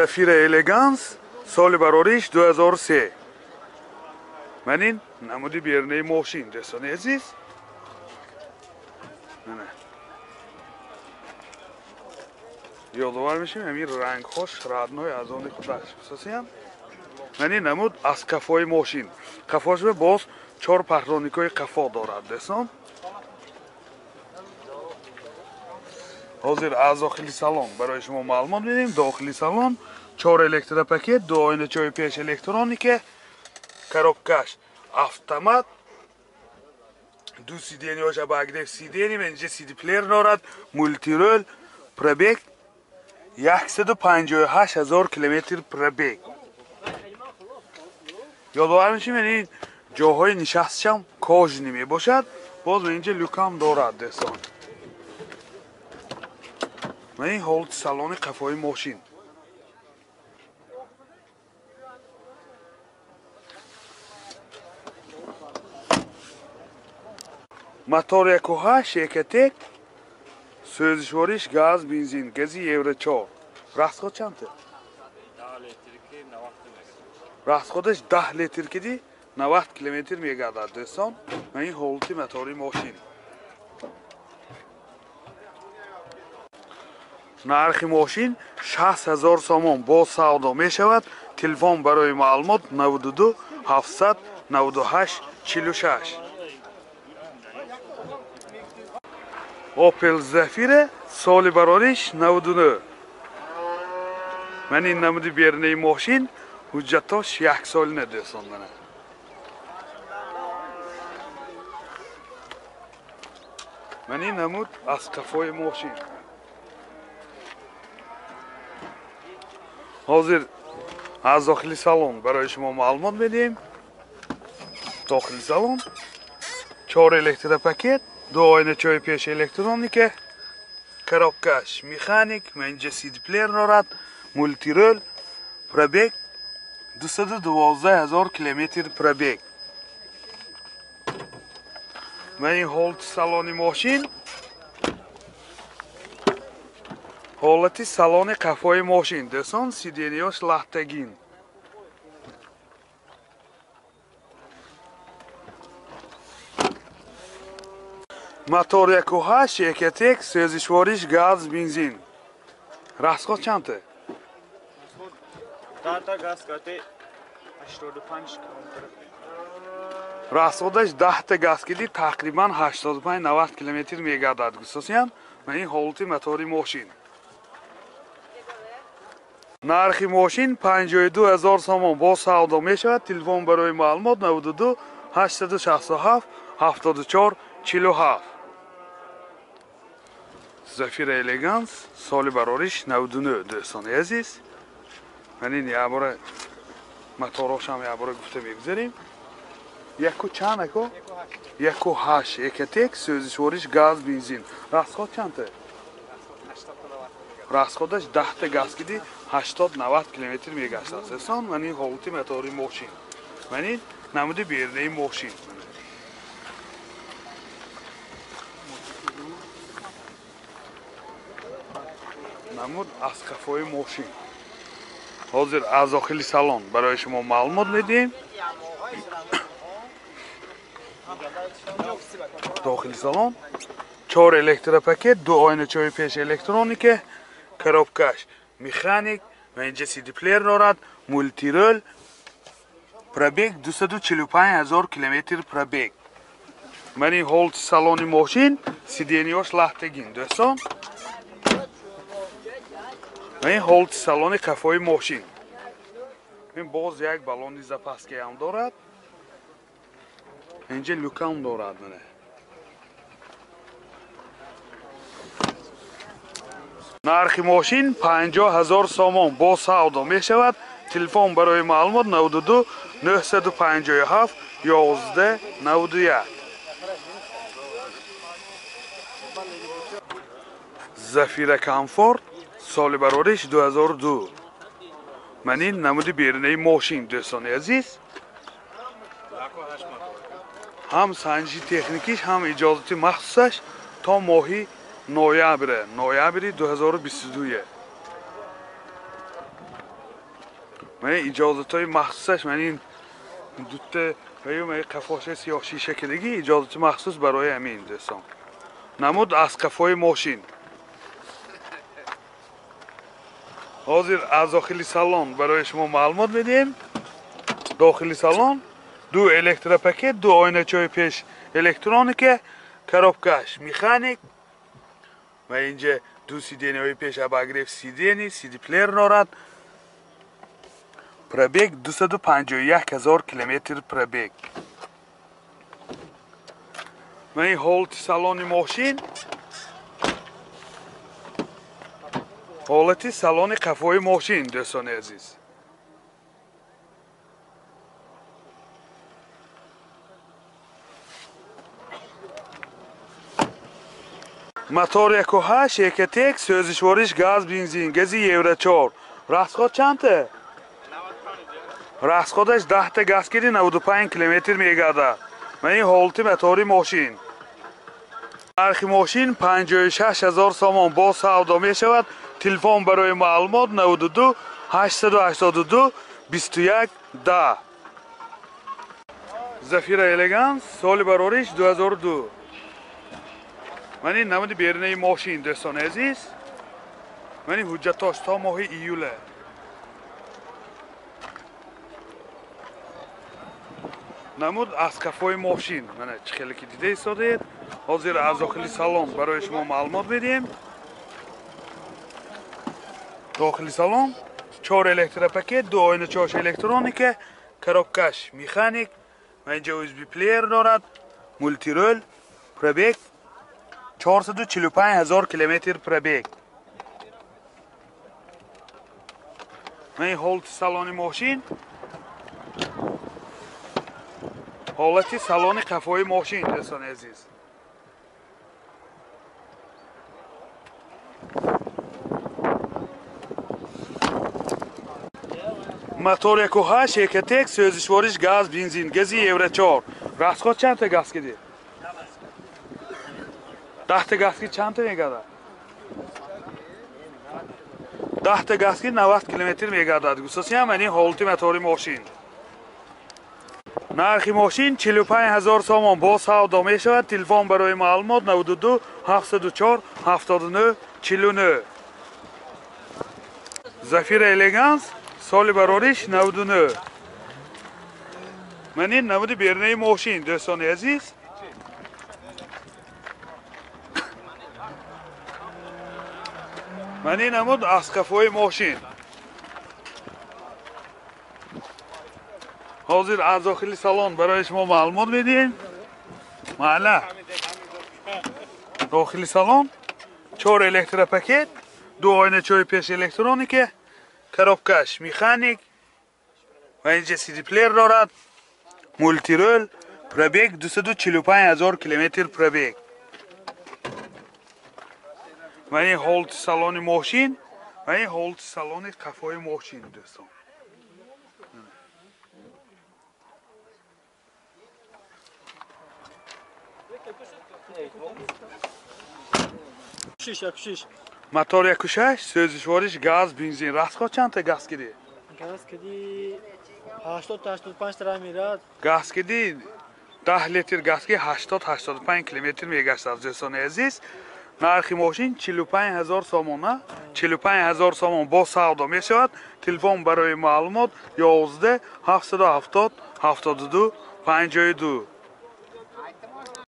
Зафира Элеганс соли барориш 2003. Ман ин намуди берунаи мошин, дӯстони азиз. Ёдовар мешем, ҳамин рангҳош родной аз они худаш хусусиян. Ман ин намуд аз қафои мошин. Қафош боз 4 патроникҳои қафо дорад, дӯстон. Ҳозир аз дохили салон барои шумо маълумот медиҳем. Дохили салон 4 электропакет, 2 оиначаҳои пеш электроника, коробкаш автомат, 2 сиденьяш обогрев сиденья, инҷа CD-плеер дорад, мультирол, пробег 158 000 километр пробег. Ёдовар мешем, ин ҷоҳои нишастшам кожаный мебошад. Боз инҷа люкам дорад, дӯстон. Ман ин ҳолати салони қафои мошин. Мотор 1.8 Экотек, сӯзишвориш газ, бензин, гази Евро 4. Расход чанд? Расходаш 10 литр киди 90 километр мегардад, дӯстон. Ман ин ҳолати мотори мошин. Нархи мошин 60 000 сомон бо савдо мешавад. Телефон барои маълумот 92 798 46. Opel Zafira соли барориш 99. Ман ин намуди берунаи мошин, ҳуҷҷатош як солина, дӯстон. Ман ин намуд аз қафои мошин. Ҳозир аз дохили салон барои шумо маълумот медиҳем. Дохили салон 4 электропакет, 2 оиначаҳои пеш электроника, коробкаш механик, инҷа CD-плеер дорад, мультирол, пробег 212 000 километр пробег. Ман ин ҳолати салони мошин, ҳолати салони қафои мошин, дӯстон, сиденьяш лахтагин. Мотор 1.8 Экотек, сӯзишвориш газ, бензин. Расход чанд? 10 газ кати 85 километр. Расходаш 10 газ киди тақрибан 85-90 километр мегардад, хусусиян. Ман ин ҳолати мотори мошин. Нархи мошин 52 000 сомон бо савдо мешавад. Телефон барои маълумот 92 867 74 47. Зафира Элеганс соли барориш 99, дӯстони азиз. Ман ин якбора моторошам якбора гуфта мегузарем. Яку чанд ако? 1.8 Экотек, сӯзишвориш газ, бензин. Расход чанд? Расходаш 10 газ киди 80-90 километр мегаштад. Дӯстон, ман ин ҳолати мотори мошин. Ман ин намуди берунаи мошин. Намуд аз қафои мошин. Ҳозир аз дохили салон барои шумо маълумот медиҳем. Дохили салон 4 электропакет, 2 оиначаҳои пеш электроника, коробкаш механик, ва инҷа CD-плеер дорад, мультирол, пробег 245 000 километр пробег. Ман ин ҳолати салони мошин, сиденьяш лахтагин, дӯстон. Ман ин ҳолати салони қафои мошин. Ин боз як баллони запаскаам дорад. Инҷа люкам дорад. Нархи мошин 50 000 сомон бо савдо мешавад. Телефон барои маълумот 92 957 11 91. Зафира Комфорт соли барориш 2002. Ман ин намуди берунаи мошин, дӯстони азиз. Ҳам санҷиши техникиш, ҳам иҷозати махсусаш то моҳи ноябри 2022. Мана иҷозатҳои махсусаш мана ин дута ва мана қафоша сиёҳ шишакадагӣ иҷозати махсус барои ҳамин дӯстон. Намуд аз қафои мошин. Ҳозир аз дохили салон барои шумо маълумот медиҳем. Дохили салон ду электропакет, ду оиначаҳои пеш электроника, коробкаш механик ва инҷа ду сиденияҳои пеш обогрев сидений, сиди-плеер дорад. Пробег 251 ҳазор километр пробег. Мана ин ҳолати салони мошин, ҳолати салони қафои мошин дӯстони азиз. Мотор 1.8 Экотек, сӯзишвориш газ, бензин, гази Евро 4. Расход чандта? Расходаш 10 газ киди 95 километр мегардад. Мана ин ҳолати мотори мошин. Нархи мошин 56 ҳазор сомон боз савдо мешавад. Телефон барои маълумот 92 882 21 10. Зафира Элеганс, соли барориш 2002. Мана ин намуди берунаи мошин дӯстони азиз. Мана ин ҳуҷҷатош то моҳи июле. Намуд аз қафои мошин. Мана чӣ хеле ки дида истодаед. Ҳозир аз дохили салон барои шумо маълумот медиҳем. Дохили салон 4 электропакет, ду оиначаҳош электроника, коробкаш механик, ва инҷа USB плеер дорад, мултирол, пробег 445 ҳазор километр пробег. Мана ин ҳолати салони мошин, ҳолати салони қафои мошин дӯстони азиз. Мотор 1.8 Экотек, сӯзишвориш газ, бензин, гази Евро 4. Расход чандта газ киди? 10 газ ки чандта мегардад? 10 газ ки 90 километр мегардад. Гусосиям мана ин ҳолати мотори мошин. Нархи мошин 45 ҳазор сомон боз савдо мешавад. Телефон барои маълумот 92 704 79 49. Зафира Элеганс, соли барориш 99. Мана ин намуди берунаи мошин дӯстони азиз. Мана ин намуд аз қафои мошин. Ҳозир аз дохили салон барои шумо маълумот медиҳем. Маъла. Дохили салон 4 электропакет, ду оиначаҳои пеш электроника, коробкаш механик ва инҷа сиди-плеер дорад, мултирол, пробег 245 ҳазор километр пробег. Мана ин ҳолати салони мошин, мана ин ҳолати салони қафои мошин дӯстон. Мотор 1.6, сӯзишвориш газ, бензин. Расход чандта газ киди? Газ киди 80-85 тара мерад. Газ киди 10 литр газ ки 80-85 километр мегаштад дӯстони азиз. Нархи мошин 45 ҳазор сомона, 45 ҳазор сомон боз савдо мешавад. Телефон барои маълумот 11 770 72 52.